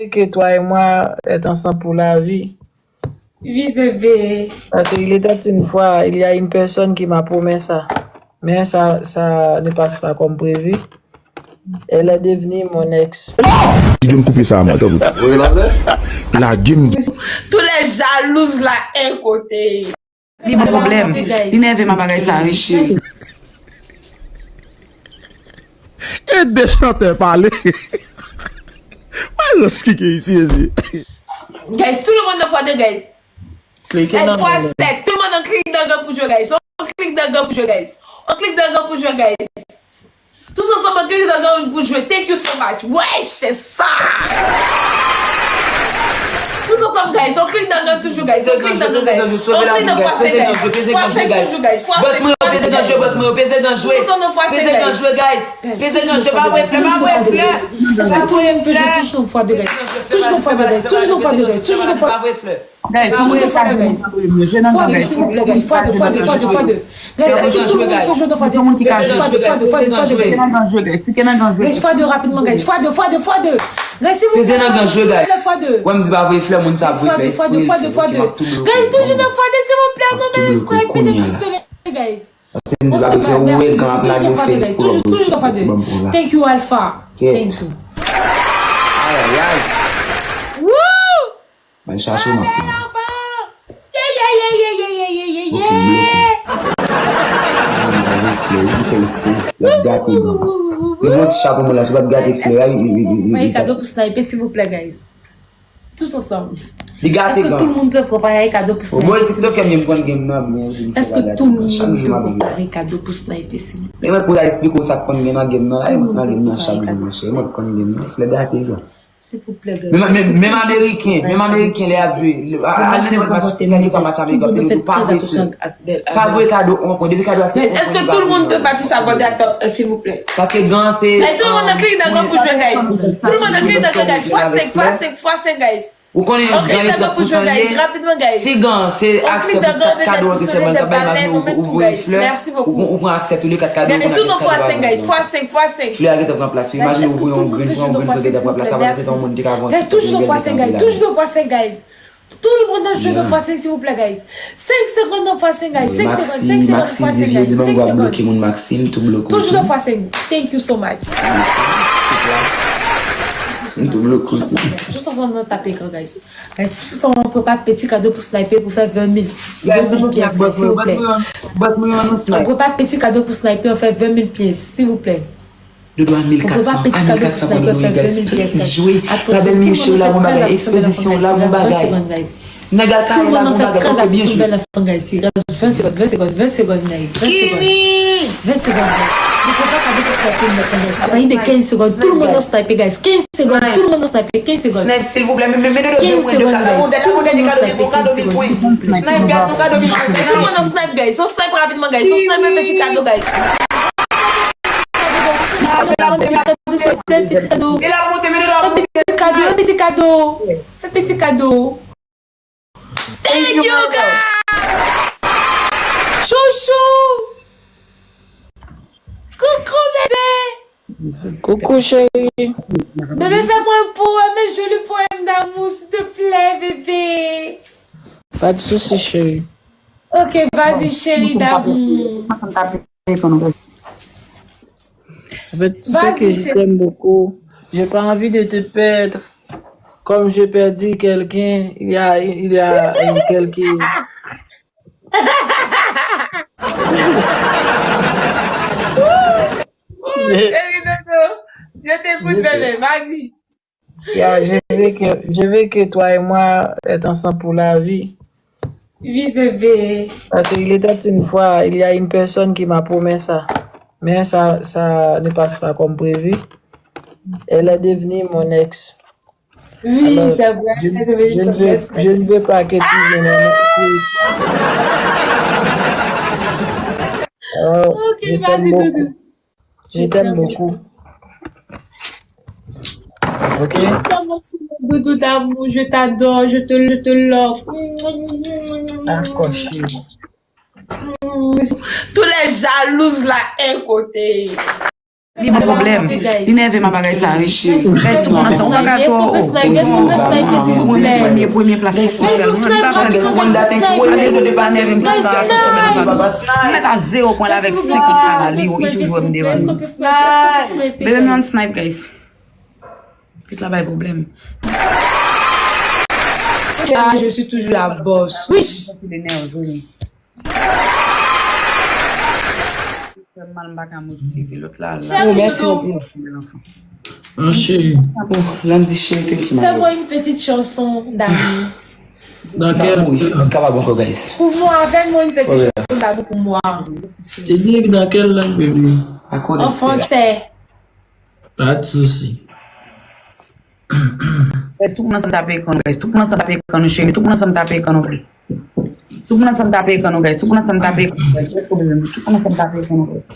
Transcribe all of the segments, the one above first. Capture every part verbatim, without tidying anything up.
que toi et moi être ensemble pour la vie. Oui, bébé. Parce qu'il était une fois, il y a une personne qui m'a promis ça. Mais ça, ça ne passe pas comme prévu. Elle est devenue mon ex. Ki djòl koupe sa a mwen, tanpri. Lage m. Tous les jalouses là, un côté. Li ban pwoblèm. Li nève m a bagay sa, wi. E de chantè pale. Mwen reskike isi, isi. Guys, tout le monde en fois deux, guys. Guys, fois sept. Tout le monde en clic dans le pour jouer, guys. On clique dans le pour jouer, guys. On clique dans le pour jouer, guys. Tous ensemble, on clique dans le pour jouer. Thank you so much. Ouais, c'est ça. Tous ensemble, guys. On clique dans le toujours, guys. On clique dans le, guys. On clique dans fois sept, guys. Fois sept toujours, guys. Fois sept, fois sept, guys. Tous ensemble, fois sept, guys. Peze nan jwe, guys. Peze nan jwe, pa voye flè, pa voye flè. Est-ce que tout le monde peut jouer toujours dans fois deux, guys? Toujours dans fois deux, guys. Toujours dans fois deux, guys. Toujours dans fois deux. Guys, si nou te ka jwe nan gaz, jwe nan gaz. Fois deux, s'il vous plaît, guys. Fois deux, fois deux, fois deux, fois deux. Guys, est-ce que tout le monde peut jouer dans fois deux, s'il vous plaît? Fois deux, fois deux, fois deux, fois deux, guys. Guys, fois deux rapidement, guys. Fois deux, fois deux, fois deux. Guys, s'il vous plaît, fois deux, fois deux. Wè m di pa voye flè, moun sa ap voye flè espre, li fè, ok, m ap tou bloke. Guys, toujours dans fois deux, s'il vous plaît, non, mais sniper de pistolet, guys. Paske m di pa voye flè, ou wè kan ap lage, ou fè espre, bro. Toujours dans fois deux. Thank you, Alpha. Thank you. Ayayay. Woo! Al chache w, m ap pran. Yeah, yeah, yeah, yeah, yeah, yeah, yeah, yeah, yeah. Ok, m bloke w. Li fè espre. L ap gate, bro. Li yon ti chapo mwen la, si w pa t gate flè a, wi, wi, wi, wi. Mwen kado pou sniper, s'il vous plaît, guys. Tous ensemble. Li gate, gang. Est-ce que tout le monde peut préparer kado pou sniper, s'il vous plaît? Bon, TikTok, m konn game nan, men. Est-ce que tout le monde peut préparer kado pou sniper, s'il vous plaît? E mwen pou la eksplike w sa k konn gen nan game nan la, e mwen nan game nan chak jou, monchè. E mwen konn game nan, flè gate, gang. S'il vous plaît, guys. Menm, menm, menm Ameriken, menm Ameriken, lè y ap jwe, lè, a, a, a nenpòt match, kèlkeswa match Ameriken, yo tou pa voye flè. Pa voye kado on pwen, depi kado a se on pwen. Guys, est-ce que tout le monde peut partir s'abonner à top un, s'il vous plaît? Paske gan se, guys, tout le monde clique dans le pour jouer, guys. Tout le monde clique dans le, guys. Fois cinq, fois cinq, fois cinq, guys. Ou konnen gan e trant pou san l ye. Si gan se aksè pou kat kado an se sèlman l t ap bay, imajine ou, ou voye flè, ou, ou pran aksè tou le kat kado, ou pran aksè kado a. Flè a gentan pran plas yo. Imajine ou voye yon grenn, pran yon grenn flè gentan pran plas la, pandan se tan yon moun te ka vann TikTok, li gentan pran plas. Tout le monde dans le jeu de fois cinq, guys. Toujours dans fois cinq, guys. Cinq secondes dans fois cinq, guys. Cinq secondes, cinq secondes, fois cinq, guys. Cinq secondes. Toujours dans fois cinq. Thank you so much. M tou bloke w. Tous ensemble, nou tape ekran, guys. Guys, tous ensemble, nou prepare petit cadeau pour sniper pour faire vingt mille. Vingt mille pièces, guys, s'il vous plaît. On prépare petit cadeau pour sniper, on fait vingt mille pièces, s'il vous plaît. Dodo a mil kat san, a mil kat san pou Dodo, guys. Please jwe. Labèl Michel la bon bagay, Expédition la bon bagay. Nèg a Kayè la bon bagay, ok, byen jwe. Guys, reste vingt secondes, vingt secondes, vingt secondes, guys. Vingt secondes. Vingt secondes, guys. Apa de quinze secondes, tout le monde dans sniper, guys. Quinze secondes, tout le monde dans sniper, quinze secondes. Snipe, silvouplè, men, men, men, Dodo, quinze secondes, guys. Tout le monde dans sniper, quinze secondes, s'il vous plaît. Snipe, guys, yon kado mil kat san. Tout le monde dans snipe, guys. On snipe rapidement, guys. On snipe un petit cadeau, guys. Petit cadeau, petit cadeau. Un petit cadeau. Thank you, God. Chouchou. Coucou, bébé. Coucou, chérie. Bébé, fais-moi un poème, un joli poème d'amour, s'il te plaît, bébé. Pas de souci, chérie. Ok, vas-y, chérie d'amour. En fait, tu sais que je t'aime beaucoup. J'ai pas envie de te perdre. Comme j'ai perdu quelqu'un, il y a, il y a, euh, quelques... Oh, chérie, non, non. Je t'écoute, bébé, vas-y. Ya, je veux que, je veux que toi et moi être ensemble pour la vie. Oui, bébé. Parce qu'il était une fois, il y a une personne qui m'a promis ça. Mais ça, ça ne passe pas comme prévu. Elle est devenue mon ex. Oui, c'est vrai. Alors, je, je ne veux, je ne veux pas que tu viennes en... Alors, je t'aime beaucoup. Je t'aime beaucoup. Ok? Je t'aime aussi, mon doudou d'amour, je t'adore, je te, je te love. D'accord, chérie. Tous les jalouses là, un côté. Li ban pwoblèm. Li nève m a bagay sa, wi. Guys, tout moun ansanm, ou pa ka twò o. Premye, premye, premye plas pou sèl mwen. Li pa fè l. Gade, ou pa nève m tout tan a tout sèmen ansanm. M mèt a zewo pwen la avèk senkant kala li, ou, li toujou wè m devan li. Bebe m yon snipe, guys. Kit la bay pwoblèm. Ah, je suis toujours la boss. Wish. Fè mal, m pa ka motive. Lòt la, la. Cheri, mèsi anpil. Mon chéri. Oh, Landy chéri, thank you, my love. Fais-moi une petite chanson d'amour. Dans quel... D'amour, wi. Li kapab ankò, guys. Pour moi, fais-moi une petite chanson d'amour pour moi. Te di dans quelle langue, bébé? En français. Pas de souci. Guys, tout moun ansanm tape ekran nou, guys. Tout moun ansanm tape ekran nou, cheri. Tout moun ansanm tape ekran nou, guys. Tout moun ansanm tape ekran nou, guys. Tout moun ansanm tape ekran nou, guys. Tout moun ansanm tape ekran nou, guys.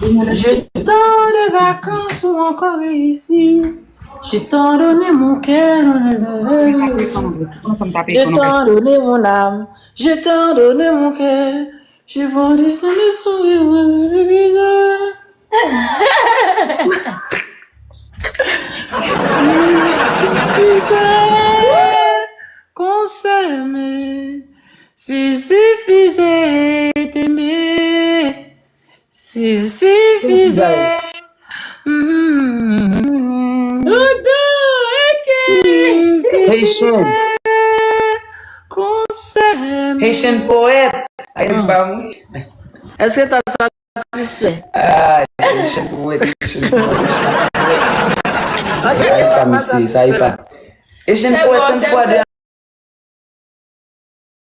Je t'en de vacances ou encore ici. Je t'en donné mon cœur. Je t'en donné mon âme. Je t'en donné mon cœur. Je prends des sourires, c'est suffisant. Suffisait qu'on s'aimait, s'il suffisait d'aimer, s'il suffisait. Mm. Doudou, ok. Haitian. Qu'on s'aimait. Haitian poète. Ay, pa mouri. Èske ta satisfè? Ah, Haitian poète, Haitian poète, Haitian poète. Sa e pa misye, sa e pa. Haitian poète, une fois de